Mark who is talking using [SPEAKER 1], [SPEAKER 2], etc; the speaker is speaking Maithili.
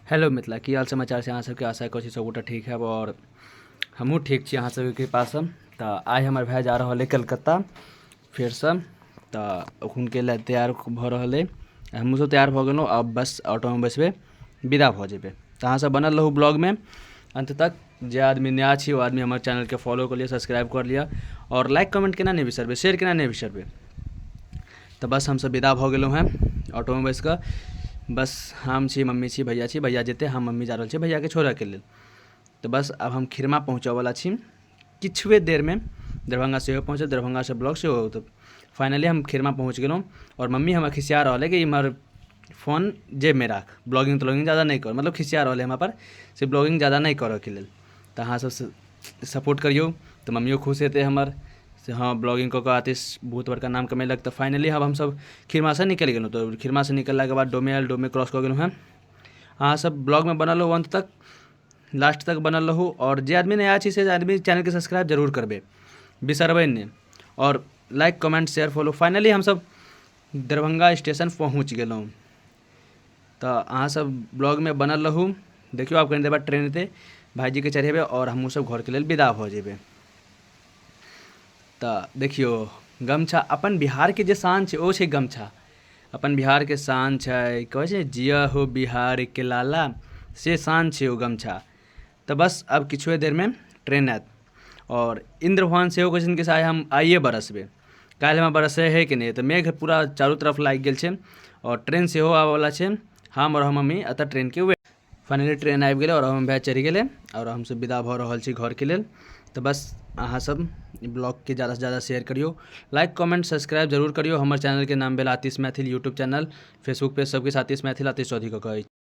[SPEAKER 1] हेलो मिथिला, की हाल समाचार छै अहाँ सबके? आशा करै छी सबगोटा ठीक हैब आओर हमहूँ ठीक छी अहाँ सबके कृपासँ। तऽ आइ हमर भाय जा रहल अइ कलकत्ता फेरसँ, तऽ हुनके लए तैयार भऽ रहल अइ। हमहूँ सब तैयार भऽ गेलहुँ, आब बस ऑटोमे बैसबै, विदा भऽ जेबै। तऽ अहाँ सब बनल रहू ब्लॉगमे अन्त तक। जे आदमी नया छी ओ आदमी हमर चैनलके फॉलो कऽ लिअ, सब्सक्राइब कऽ लिअ आओर लाइक कमेंट केना नहि बिसरबै, शेयर केना नहि बिसरबै। तऽ बस हमसब विदा भऽ गेलहुँ हेँ ऑटोमे बैस कऽ। बस हम छी, मम्मी छी, भैया छी, भैया जेतै, हम मम्मी जा रहल छी भैयाके छोड़ऽके लेल। तऽ बस आब हम खिरमा पहुँचऽवला छी किछुए देरमे, दरभंगा सेहो पहुँचब, दरभंगासँ ब्लॉग सेहो औतै। फाइनली हम खिरमा पहुँच गेलहुँ आओर मम्मी हमरा खिसिया रहल अइ कि इम्हर फोन जेबमे राख, ब्लॉगिंग त्लॉगिंग जादा नहि कर, मतलब खिसिया रहल अइ हमरापर से ब्लॉगिंग जादा नहि करऽके लेल। तऽ अहाँसब सपोर्ट करियौ तऽ मम्मियो खुश हेतै हमर से हँ ब्लॉगिंग कऽ कऽ आतिश बहुत बड़का नाम कमेलक। तऽ फाइनली आब हमसब खिरमासँ निकलि गेलहुँ। तऽ खिरमासँ निकललाके बाद डोमे आयल, डोमे क्रॉस कऽ गेलहुँ हेँ। अहाँसब ब्लॉगमे बनल रहू, अन्त तक लास्ट तक बनल रहू। आओर जे आदमी नया छी से आदमी चैनलके सब्सक्राइब जरूर करबै, बिसरबै नहि, आओर like comment share follow. Finally हमसब दरभंगा स्टेशन पहुँच गेलहुँ। तऽ अहाँसब ब्लॉगमे बनल रहू। देखियौ आब कनि देर बाद ट्रेन एतै, भाइजीके चढ़ेबै आओर हमहूँ सब घरके लेल विदा भऽ जेबै। तऽ देखियौ गमछा अपन बिहारके जे शान छै ओ छै गमछा, अपन बिहारके शान छै। कहै छै जिया हो बिहारके लाला, से शान छै ओ गमछा। तऽ बस आब किछुए देरमे ट्रेन आयत आओर इन्द्र भगवान सेहो कहै छथिन कि से आइ हम आइए बरसबै, काल्हि हमरा बरसै हइ कि नहि। तऽ मेघ पूरा चारू तरफ लागि गेल छै आओर ट्रेन सेहो आबऽवला छै। हम आओर हमर मम्मी एतऽ ट्रेनके वेट। फाइनली ट्रेन आबि गेलै आओर हमर भाय चढ़ि गेलै आओर हमसब विदा भऽ रहल छी घरके लेल। तऽ बस अहाँसब ब्लॉगके ज्यादासँ ज्यादा शेयर करियौ, लाइक कमेंट सब्सक्राइब जरूर करियौ। हमर चैनलके नाम भेल Atish Maithil YouTube channel, Facebook page सबकिछु आतिश मैथिल, आतिश चौधरी कऽ कऽ अछि।